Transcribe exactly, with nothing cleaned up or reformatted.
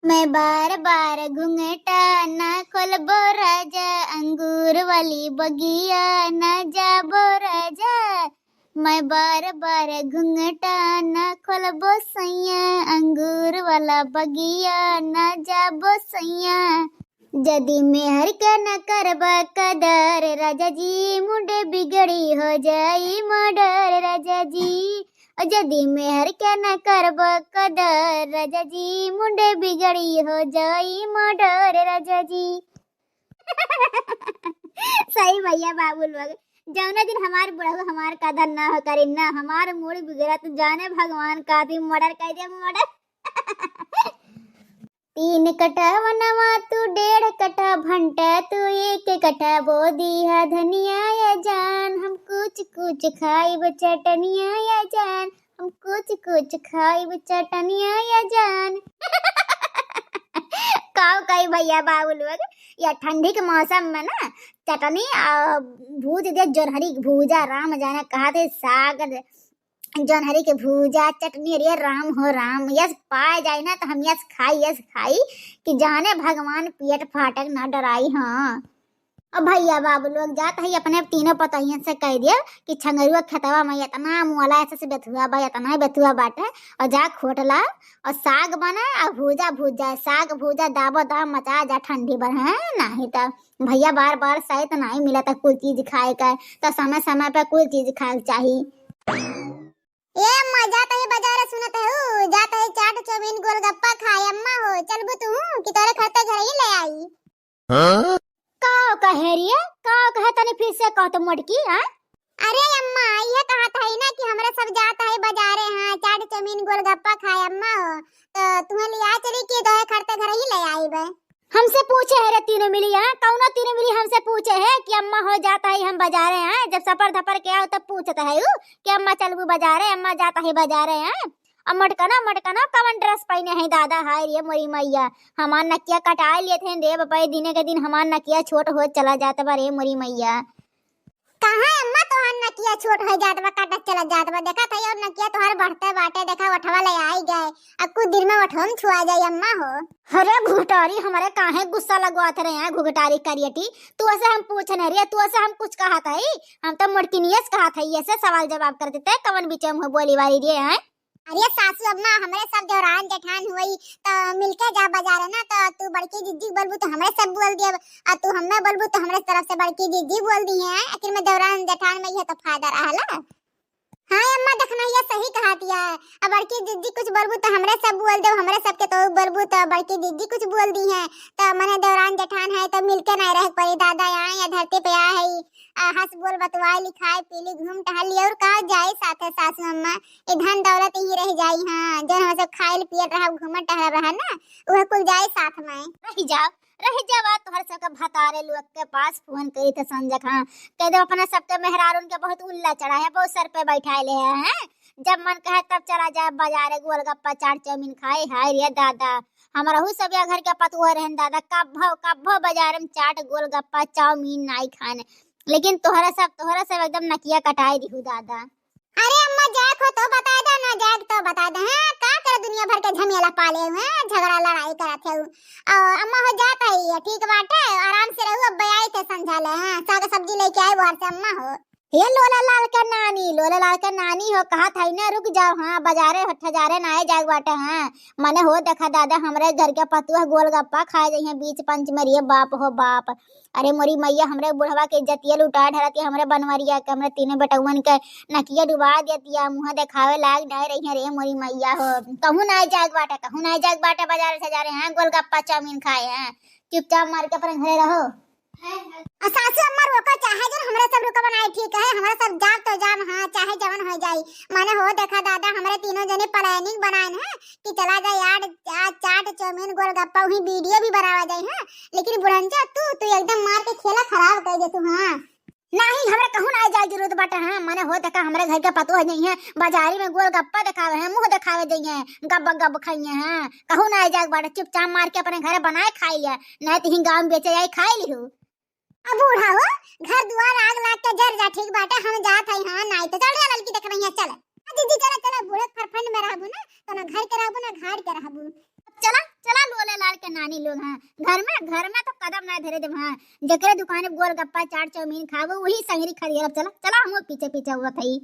मैं बार बार घुंघटा ना खोलबो राजा, अंगूर वाली बगिया ना जाबो राजा। मैं बार बार घुंघटा ना खोलबो सैया, अंगूर वाला बगिया ना जाबो सैया। जदी मेहर के न करबा कदर राजा जी, मुंडे बिगड़ी हो जाई मर्डर राजा जी। और जदी मेहर के न करबा कदर राजा जी, मुंडे बिगड़ी हो जाई मर्डर राजा जी। सही भैया बाबू लोग, जौना दिन हमार बुढ़ऊ हमार कदर ना हो करी ना, हमार मूड बिगड़त, जाने भगवान का दिन मर्डर कर दे, मर्डर। तीन कट्ठा वनवा तू डेढ़ कट्ठा भंटा, तू एक कट्ठा बो दिहा धनिया या जान, हम कुछ कुछ खाइब चटनिया या जान, हम कुछ कुछ खाइब चटनिया या जान। काव कही भैया बाबू लोग, या ठंडी के मौसम में ना चटनी आ भूज दे, जोरहरी के भूजा, राम जाने कहा थे साग, जोरहरी के भूजा चटनी, अरे राम हो राम, यस पाए जाए ना तो हम यस खाई, यस खाई कि जाने भगवान पेट फाटक ना डराई। हाँ, अब भैया बाबू लोग जात है अपने तीनों पतोहियन से कह दिया कि छंगरुआ खेतवा में इतना मुआला ऐसे से बेथुआ बा, इतना बेथुआ बाटे, और जा खोटला और साग बना और भूजा भूज जाए, साग भूजा दाबो दाब मचा जा ठंडी बढ़े, नहीं तो भैया बार बार सही तो नहीं मिला था कुल चीज खाए का, तो समय समय पे कुल चीज खाए के चाही। ए अम्मा, जात है बाजार सुनत है, जात है चाट चाउमीन गोलगप्पा खाए। अम्मा हो, चलबू तू कि तोरे खरते घर ही ले आई? हाँ? का कहे रिया? का कहे तनी फिर से कह तो मोटकी, हाँ? अरे अम्मा, ये कहत है ना कि हमरा सब जात है बाजारे, हाँ, चाट चाउमीन गोलगप्पा खाए। अम्मा हो, तो तुम्हें लिया चली कि तोरे खरते घर ही ले आई बे? हमसे पूछे है रे तीनों मिली, हाँ, कौनो तीनों मिली हमसे पूछे है कि अम्मा हो जात है हम बाजारे, हाँ, जब सपर धपर के आओ तब पूछत है उ कि अम्मा चलबू बाजारे, अम्मा जात है बाजारे, हाँ। अब मटकना मटकना कवन ड्रेस पहने है दादा, हाय रे मोरी मैया, हमार नकिया कटाए लेत हैं रे बापा, दिने के दिन हमार नकिया छोट हो चला जात बा रे मोरी मैया। कहाँ अम्मा तोहार नकिया छोट हो जात बा, काटत चला जात बा, देखा था और नकिया तोहार बढ़ते बाटे, देखा ओठवा ले आई गए, अब कुछ दिन में ओठवा में छुआ जाई अम्मा हो। अरे घुघटारी, हमारे काहे गुस्सा लगवात रहे हैं घुघटारी करियटी, तू ऐसे हम पूछ नहीं रही, तू ऐसे हम कुछ कहा था ही, हम तो मोटकिनियस कहा था, ये से सवाल जवाब कर देते, कवन बीचे में बोली वाली रहे हैं। अरे सासू अम्मा, हमरे सब देवरान जेठान हुई, तो मिलके जा बाजारे ना, तो तू बड़की जिज्जी बोलबू तो हमरे सब बोल दियब, और तू हमें बोलबू तो हमरे तरफ से बड़की जिज्जी बोल दी है। आखिर में देवरान जेठान में यह तो फायदा रहला। हाँ अम्मा, देखना ये सही कहा दिया है। अब बड़की जिज्जी कुछ बोलबू तो हमरे सब बोल देब, हमरे सबके तो बोलबू तो बड़की जिज्जी कुछ बोल दी है, तो मने देवरान जेठान है तो मिलके नहीं रह पड़ी। दादा यहाँ या धरती पे आ है, आ, हंस बोल बतवाए लिखाए पीली घूम टहल लिया और का जाए साथे सासू अम्मा। ई धन दौलत यहीं रह जाई। हाँ, जौन हम सब खाइल पियल रहब, घूमत टहरब रहब ना, उहे कुल जाए साथ में। रह जाओ, रह जावा, तोहर सबके भतारे लोग के पास फोन करी थे संजय खां, कह दे अपना सबके मेहरारून के बहुत उल्ला चढ़ा है, बहुत सर पे बैठाए ले हैं। जब मन कहे तब चला जाए बाजारे, गोलगप्पा चाट चाउमीन खाए। हाय रे दादा, हमरहू सब या घर के पतुआ रहन दादा, कब्बो कब्बो बाजार में चाट गोलगप्पा चाउमीन नाई खाने, लेकिन तोहरा सब, तोहरा सब एकदम नकिया कटाए दिहू दादा। अरे अम्मा, जाए को तो बता दे, ना जाए तो बता दे। हाँ, का करे दुनिया भर के झमेला पाले हुए हैं, झगड़ा लड़ाई करत है। और अम्मा हो जात है, ये ठीक बाटे, आराम से रहू, अब आई थे समझा ले। हाँ, साग सब्जी लेके आए बाहर से अम्मा हो। हे लोला लाल के नानी, लोला लाल के नानी हो, कहा था ना, रुक जाओ। हाँ, बाजारे हो, ठजारे ना आए जाए बाटे। हाँ, मने हो देखा दादा, हमरे घर के पतुआ गोलगप्पा खाए जाइए बीच पंच में, रे बाप हो बाप। अरे मोरी मैया, हमरे बुढ़वा के इज्जतिया लुटा ढरतिया, हमरे बनवरिया के, हमरे तीनों बेटउवन के नकिया डुबा देतिया, मुँह देखावे लाग नहीं रही है रे मोरी मैया हो। कहूँ ना जाए बाटे, कहूँ ना जाए बाटे बाजार से जा रहे हैं, गोलगप्पा चाउमीन खाए हैं, चुपचाप मार के अपने घरे रहो। आ सासू अम्मा रोको चाहे जो हमरे सब रुका बनाए ठीक है, हमरे सब जाब तो जाब, हाँ, चाहे जवन हो जाई। माने हो देखा दादा, हमरे तीनों जने planning बनाए हैं कि चला जाए यार, आज चाट चाउमीन गोलगप्पा वहीं video भी बनावा जाए, हाँ। लेकिन बुढ़ंचा तू, तू एकदम मार के खेला खराब कर दे तू, हाँ। नहीं, हमरा कहूँ ना जाए जरूरत बाटे, हाँ। माने हो देखा, हमरे घर के पतोह नहीं है, बाजारी में गोलगप्पा देखावे हैं, मुँह देखावे जाइए, गब गब खाइए हैं। कहूँ ना जाए बाटे, चुपचाप मार के अपने घरे बनाए खाई लिया, नहीं तो ही गाँव में बेचे जाए खाई लिहू। अब बूढ़ा हो, घर दुआर आग लाग के जर जा, ठीक बाटे, हम जात हई, हाँ, नाई तो चल रे ललकी देख रही है, चल। आ दीदी, चला, चला, बूढ़े फरफंड में रहबू ना, तो ना घर के रहबू, ना घाट के रहबू। चला, चला, लोले नानी लोग हैं। घर में, घर में तो कदम ना धरे देब। हाँ, जेकरे दुकाने गोलगप्पा, चाट, चाउमीन खाबो, वही संगरी खा लिया। चला, चला, हम पीछे पीछे हुआ थई।